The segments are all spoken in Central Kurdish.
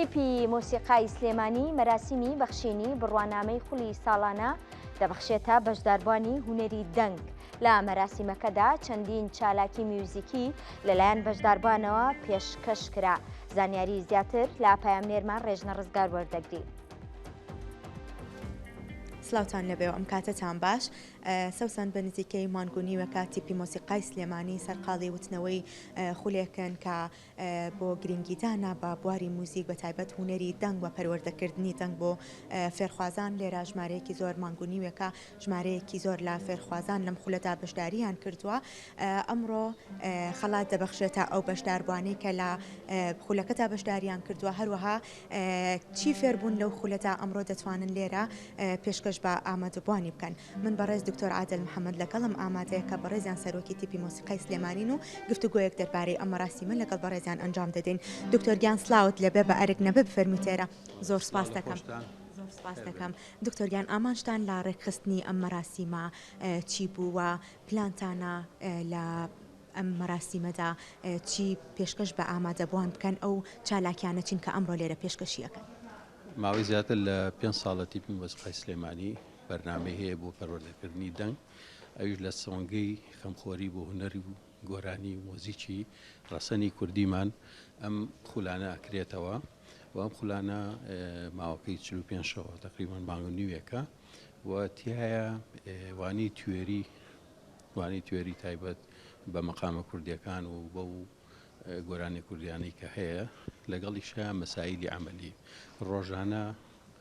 تیپی مۆسیقای سلێمانی مەراسیمی بەخشینی بڕوانامەی خولی ساڵانە دەبەخشێتە بەشداربووانی هونەری دەنگ. لە مەراسیمەکەدا چەندین چالاکی میوزیکی لەلایەن بەشداربووانەوە پێشکەش کرا. زانیاری زیاتر لە پەیامنێرمان ڕێژنە ڕزگار وەردەگرین. سلاوتان لەبێ و ئەم کاتەتان باش. سەوسەن بە نزیکەی مانگ و نیوێکە تیپی مۆسیقای سلێمانی سەرقاڵی وتنەوەی خولێکن کە بۆ گرنگیدانە بە بواری موزیک بە تایبەت هونەری دەنگ و پەروەردەکردنی دەنگ بۆ فێرخوازان لێرە ژمارەیەکی زۆر مانگ و نیوێکە ژمارەیەکی زۆر لە فێرخوازان لەم خولەدا بەشداریان کردووە ئەمڕۆ خەڵات دەبەخشێتە ئەو بەشداربووانەی کە لە خولەکەدا بەشداریان کردووە هەروەها چی فێربوون لەو خولەدا ئەمڕۆ دەتوانن لێرە پێشکەش بە ئامادەبووانی بکەن. من بەڕێز دکتۆر عادل محەمەد لەگەڵم ئامادەیە کە بەڕێزیان سەرۆکی تیپی مۆسیقای سلێمانین و گفتوگۆیەک دەربارەی ئەم مەراسیمە لەگەڵ بەڕێزیان ئەنجام دەدەین. دکتۆر گیان سڵاوت لێبێ بە ئەرک نەبێ بفەرموویت ئێرە. زۆر سوپاست دەکەم. زۆر سوپاست دەکەم. دکتۆر گیان ئامانجتان لە ڕێکخستنی ئەم مەراسیمە چی بوو و پلانتانە لە ئەم مەراسیمەدا چی پێشکەش بە ئامادەبووان بکەن، ئەو چالاکیانە چین کە ئەمڕۆ لێرە پێشکەشی ئەکەن؟ ماوەی زیاتر لە پێنج ساڵە تیپی مۆسیقای سلێمانی بەرنامەی هەیە بۆ پەروەردەکردنی دەنگ، ئەویش لە سۆنگەی خەمخۆری بۆ هونەری و گۆرانی و مۆزیکی ڕەسەنی کوردیمان ئەم خولانە ئەکرێتەوە و ئەم خولانە ماوەکەی 45 شەوە تقریبان مانگ و نیوێکە و تیایە وانی توێری وانی توێری تایبەت بە مەقامە کوردیەکان و بەو گۆرانی کوردیانەی کە هەیە لەگەڵیشا مەسایلی عەمەلی ڕۆژانە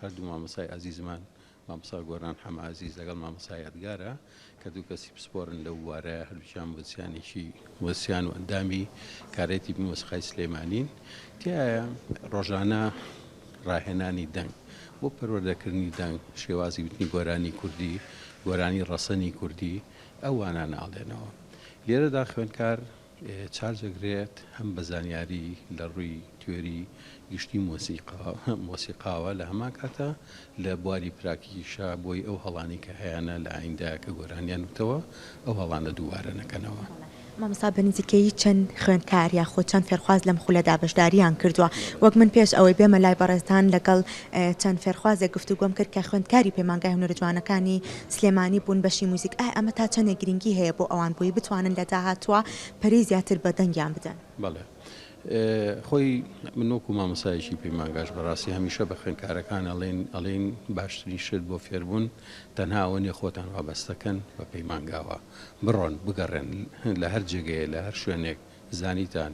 هەردوو مامۆستای ئازیزمان مامۆستا گۆران حەمە ئازیز لەگەڵ مامۆستا یادگارە کە دوو کەسی پسپۆرن لەو بوارە هەردووکیان مۆزیسیانێکی مۆزیسیان و ئەندامی کارێتی مۆسیقای سلێمانین تیایە ڕۆژانە ڕاهێنانی دەنگ بۆ پەروەردەکردنی دەنگ شێوازی وتنی گۆرانی کوردی گۆرانی ڕەسەنی کوردی ئەوانانە ئەڵێنەوە لێرەدا خوێندکار چارج ئەگرێت هەم بە زانیاری لە ڕووی تیۆری گشتی مۆسیقاوە لە هەمان کاتا لە بواری پراکتیکیشا بۆی ئەو هەڵانەی کە هەیانە لە ئایندە کە گۆرانیان وتەوە ئەو هەڵانە دووبارە نەکەنەوە. مامۆستا بە نزیکەیی چەند خوێندکار یاخود چەند فێرخواز لەم خولەدا بەشداریان کردووە؟ وەک من پێش ئەوەی بێمە لای بەڕێزتان لەگەڵ چەند فێرخوازێک گفتوگۆم کرد کە خوێندکاری پەیمانگای هونەرە جوانەکانی سلێمانی بوون بەشی موزیک ئایا ئەمە تا چەندێک گرنگی هەیە بۆ ئەوان بۆی بتوانن لە داهاتووە پەرەی زیاتر بە دەنگیان بدەن؟ بەڵێ خۆی من وەکو مامۆستایەکی پەیمانگاش بەڕاستی هەمیشە بە خوێندکارەکان ئەڵێین ئەڵێین باشترین شت بۆ فێربوون تەنها ئەوە نیە خۆتان وابەستەکەن بە پەیمانگاوە بڕۆن بگەڕێن لە هەر جێگەیە لە هەر شوێنێک زانیتان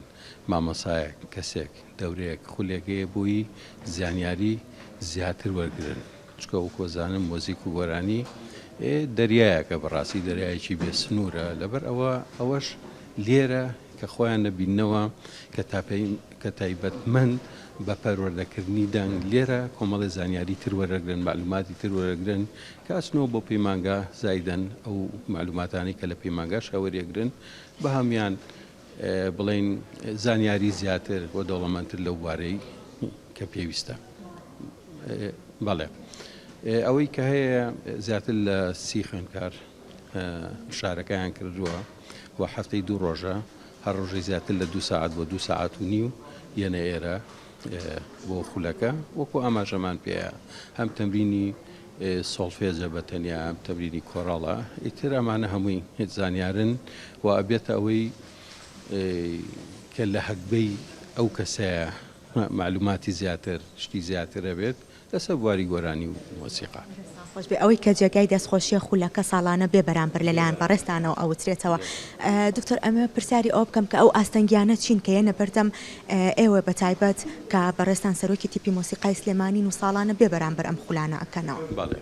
مامۆسایەک، کەسێک، دەورەیەک، خولێک هەیە بۆی زانیاری زیاتر وەرگرن، چونکە وەکو ئەزانم مۆزیک و گۆرانی دەریایەکە بەڕاستی دەریایەکی بێ سنوورە، لەبەر ئەوە ئەوەش لێرە کە خۆیان نەبیننەوە کە کە تایبەتمەند بە پەروەردەکردنی دەنگ لێرە کۆمەڵێ زانیاری تر وەرەگرن، مەعلوماتی تر وەرەگرن کە ئەچنەوە بۆ پەیمانگا زایدەن ئەو مەعلوماتانەی کە لە پەیمانگاشا وەریەگرن بە هەموان بڵێین زانیاری زیاتر و دەوڵەمەندتر لەو بوارەی کە پێویستە. بەڵێ ئەوەی کە هەیە زیاتر لە سی خوێندکار شارەکەیان کردووە و هەفتەی دوو ڕۆژە هەر ڕۆژەی زیاتر لە دوو ساعت بۆ دوو ساعت و نیو یەنە ئێرە بۆ خولەکە وەکو ئاماژەمان پێیە هەم تەمرینی سۆڵفێجە بە تەنیا هەم تەمرینی کۆراڵە ئیتر ئەمانە هەمووی زانیارن و ئەبێتە ئەوەی کە لە هەگبەی ئەو کەسەیە مەعلوماتی زیاتر شتی زیاتر ئەبێت لەسەر بواری گۆرانی و مۆسیقا. دەستان خۆش بێ ئەوەی کە جێگای دەستخۆشیە خولەکە ساڵانە بێ بەرامبەر لەلایەن بەڕێزتانەوە ئەوترێتەوە دکتۆر ئەمەوێ پرسیاری ئەوە بکەم کە ئەو ئاستەنگیانە چین کە یەنە بەردەم ئێوە بەتایبەت کە بەڕێزتان سەرۆکی تیپی مۆسیقای سلێمانین و ساڵانە بێ بەرامبەر ئەم خولانە ئەکەنەوە؟ بەڵێ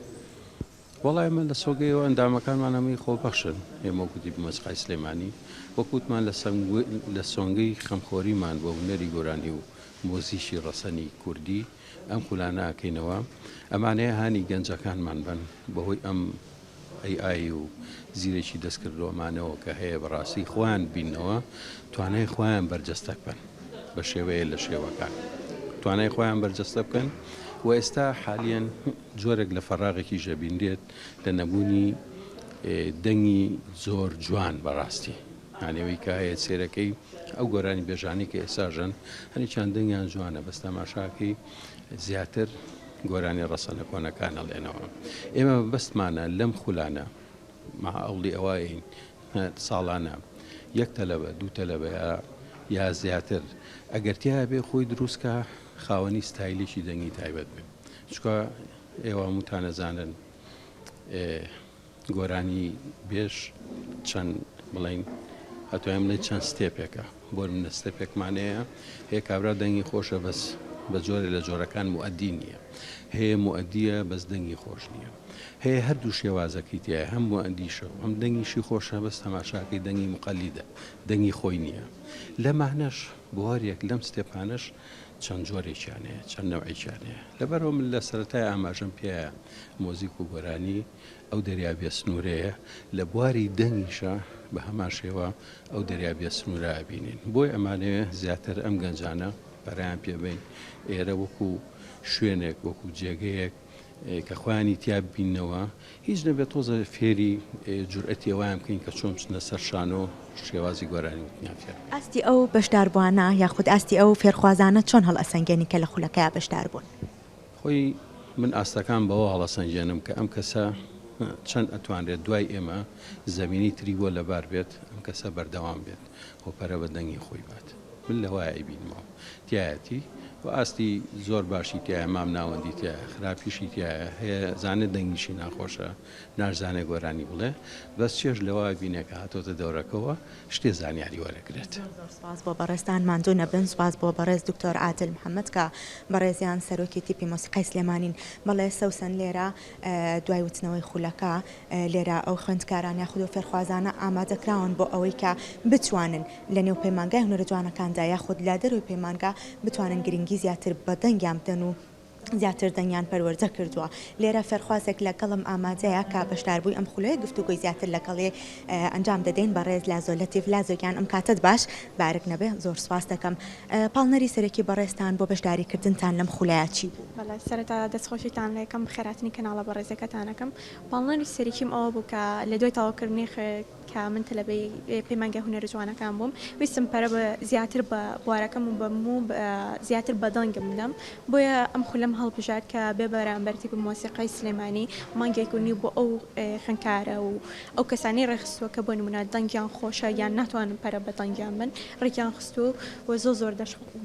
وەڵا ئێمە لە سۆگەیەوە ئەندامەکانمان هەمووی خۆبەخشن ئێمە وەکو تیپی مۆسیقای سلێمانی وەکو وتمان لە سۆنگەی خەمخۆریمان بۆ هونەری گۆرانی و مۆزیکی ڕەسەنی کوردی ئەم خولانە ئەکەینەوە ئەمانەیە هانی گەنجەکانمان بەن بەهۆی ئەم ئەی ئای و زیرەکی دەستکردوەمانەوە کە هەیە بەڕاستی خۆیان بینەوە توانای خۆیان بەرجەستە بکەن بە شێوەیە لە شێوەکان توانای خۆیان بەرجەستە بکەن و ئێستا حالیەن جۆرێک لە فەراغێکی ژەبینرێت لە نەبوونی دەنگی زۆر جوان بەڕاستی. یانی ئەوەی کە هەیە سێرەکەی ئەو گۆرانی بێژانەی کە ئێستا ژەن هەنێکیان دەنگیان جوانە بەس تەماشاکەی زیاتر گۆرانی ڕەسەنە کۆنەکان ئەڵێنەوە. ئێمە مەبەستمانە لەم خولانە مع ئەوڵی ئەوەین ساڵانە یەک تەلەبە دوو تەلەبە یا زیاتر ئەگەر تیا بێ خۆی دروست کا خاوەنی ستایلێکی دەنگی تایبەت بێ چونکە ئێوە هەمووتان ئەزانن گۆرانی بێژ چەند بڵین ئەتوانین بڵێین چەند step ێکە بۆ منە step ێکمان هەیە هەیە کابرا دەنگی خۆشە بەس بە جۆرێ لە جۆرەکان موئەدی نییە هەیە موئەدیە بەس دەنگی خۆش نییە هەیە هەردوو شێوازەکەی تایە هەم موئەدیشە و هەم دەنگیشی خۆشە بەس تەماشاکەی دەنگی مقەلیدە دەنگی خۆی نییە لەمانەش بۆ هەریەک لەم step انەش چەند جۆرێکیان هەیە چەند نەوعێکیان هەیە لەبەرئەوە من لە سەرەتای ئاماژەم پێیە مۆزیک و گۆرانی ئەو دەریا بێ سنوورەیە، لە بواری دەنگیشا بە هەمان شێوە ئەو دەریا بێ سنوورە ئەبینین. بۆیە ئەمانەوێ زیاتر ئەم گەنجانە پەرەیان پێ بەین، ئێرە وەکوو شوێنێک، وەکوو جێگەیەک کە خۆیانی تیا ببیننەوە، هیچ نەبێ تۆزێ فێری جورئەتی ئەوەیان بکەین کە چۆن بچنە سەر شانۆ شێوازی گۆرانی وتنیان فێر بکەین. ئاستی ئەو بەشداربووانە یاخود ئاستی ئەو فێرخوازانە چۆن هەڵئەسەنگێنی کە لە خولەکەیا بەشدار بوون؟ خۆی من ئاستەکان بەوە هەڵەسەنگێنم کە ئەم کەسە چەند ئەتوانرێت دوای ئێمە زەمینەی تری بۆ لەبار بێت ئەم کەسە بەردەوام بێت و پەرە بە دەنگی خۆی بات من لەوایە ئەیبینمەوە تیایەتی و ئاستی زۆر باشی تیایە مام ناوەندی تیایە خراپیشی تیایە هەیە زانێ دەنگیشی ناخۆشە ناشزانێ گۆرانی بڵێ بەس چێژ لەوە ئەبینێ کە هاتۆتە دەورەکەوە شتێ زانیاری وەرەگرێت. زۆر زۆر سوپاس بۆ بەڕێزتان ماندوو نەبن سوپاس بۆ بەڕێز دکتۆر عادل محمد کە بەڕێزیان سەرۆکی تیپی مۆسیقای سلێمانین بەڵێ سەوسەن لێرە دوای وتنەوەی خولەکە لێرە ئەو خوێندکاران یاخود ئەو فێرخوازانە ئامادەکراون بۆ ئەوەی کە بتوانن لە نێو پەیمانگای هونەرە جوانەکاندا یاخود لە دەرەوەی پەیمانگا بتوانن گرنگی زیاتر بە دەنگیان بدەن و زیاتر دەنگیان پەروەردە کردووە. لێرە فێرخوازێک لەگەڵم ئامادەیە کە بەشداربووی ئەم خولەیە گفتوگۆی زیاتر لەگەڵی ئەنجام دەدەین بەڕێز لازۆ لەتیف لازۆ گیان ئەم کاتەت باش بارک نەبێ زۆر سوپاست دەکەم پاڵنەری سەرەکی بەڕێزتان بۆ بەشداریکردنتان لەم خولەیە چی بوو؟ بەڵێ سەرەتا دەستخۆشیتان لێکەم خێراتنی کەناڵە بەڕێزەکەتان ئەکەم پاڵنەری سەرەکیم ئەوە بوو کە لە دوای تەواوکردنی خوێ کە من تەلەبەی پەیمانگای هونەرە جوانەکان بووم ویستم پەرە بە زیاتر بە بوارەکەم و بە و زیاتر بە دەنگم بدەم بۆیە ئەم خولەم هەڵبژارد کە بێ بەرامبەر تیپی مۆسیقای سلێمانی مانگێک و نیو بۆ ئەو خوێندکارە و ئەو کەسانەی ڕێکخستووە کە بۆ نمونە دەنگیان خۆشە یان ناتوانن پەرە بە دەنگیان بن ڕێکیان خستووە و زۆر زۆر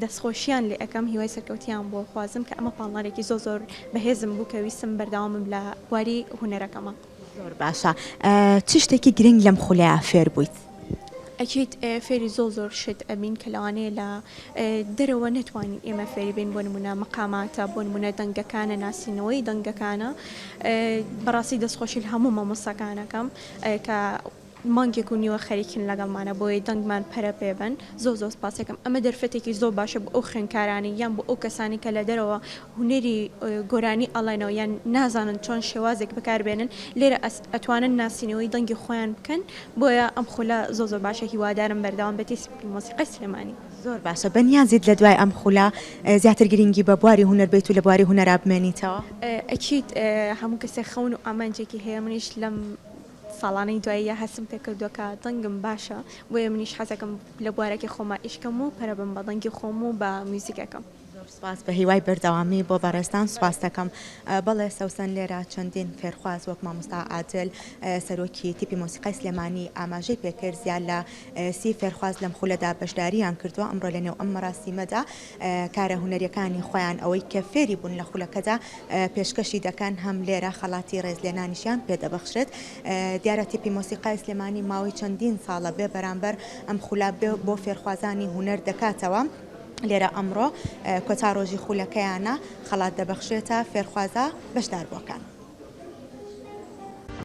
دەستخۆشیان لێ ئەکەم هیوای سەرکەوتیان بۆ خوازم کە ئەمە پاڵنەرێکی زۆر زۆر بەهێزم بوو کە ویستم بەردەوامم لە بواری هونەرەکەما. زۆر باشە چ شتێکی گرنگ لەم خولەیا فێر بوویت؟ ئەکید فێری زۆر زۆر شت ئەبین کە لەوانەیە لە دەرەوە نەتوانین ئێمە فێری بین بۆ نمونە مەقاماتە بۆ نمونە دەنگەکانە ناسینەوەی دەنگەکانە بەڕاستی دەستخۆشی لە هەموو مامۆستاکانەکەم کە مانگێک و نیوە خەریکن لەگەڵمانە بۆیە دەنگمان پەرە پێ بەن زۆر زۆر سپاسەکەم ئەمە دەرفەتێکی زۆر باشە بۆ ئەو خوێندکارانەی یان بۆ ئەو کەسانی کە لە دەرەوە هونەری گۆرانی ئەڵێنەوە یان نازانن چۆن شێوازێک بەکار بێنن لێرە ئەتوانن ناسینەوەی دەنگی خۆیان بکەن بۆیە ئەم خولە زۆر زۆر باشە هیوادارم بەردەوام بێت مۆسیقای سلێمانی. زۆر باشە بەنیازیت لە دوای ئەم خولە زیاتر گرینگی بە بواری هونەر بەیت و لە بواری هونەرا بمێنیتەوە؟ ئەکید هەموو کەسێک خەون و ئامانجێکی هەیە منیش لەم ساڵانەی دواییە هەستم پێکردووە کە دەنگم باشە بۆیە منیش حەزەکەم لە بوارەکەی خۆما ئیش کەم و پەرە بەم بە دەنگی خۆم و بە میوزیکەکەم. زۆر سوپاس بە هیوای بەردەوامی بۆ بەڕێزتان سوپاست دەکەم. بەڵێ سەوسەن لێرە چەندین فێرخواز وەک مامۆستا عادل سەرۆکی تیپی مۆسیقای سلێمانی ئاماژەی پێکرد زیاد لە سی فێرخواز لەم خولەدا بەشداریان کردووە ئەمڕۆ لە نێو ئەم مەراسیمەدا کارە هونەریەکانی خۆیان ئەوەی کە فێری بوون لە خولەکەدا پێشکەشی دەکەن، هەم لێرە خەڵاتی ڕێزلێنانیشیان پێدەبەخشرێت. دیارە تیپی مۆسیقای سلێمانی ماوەی چەندین ساڵە بێ بەرامبەر ئەم خولە بۆ فێرخوازانی هونەر دەکاتەوە. لێرە ئەمڕۆ کۆتا ڕۆژی خولەکەیانە، خەڵات دەبەخشرێتە فێرخوازە بەشداربووەکان.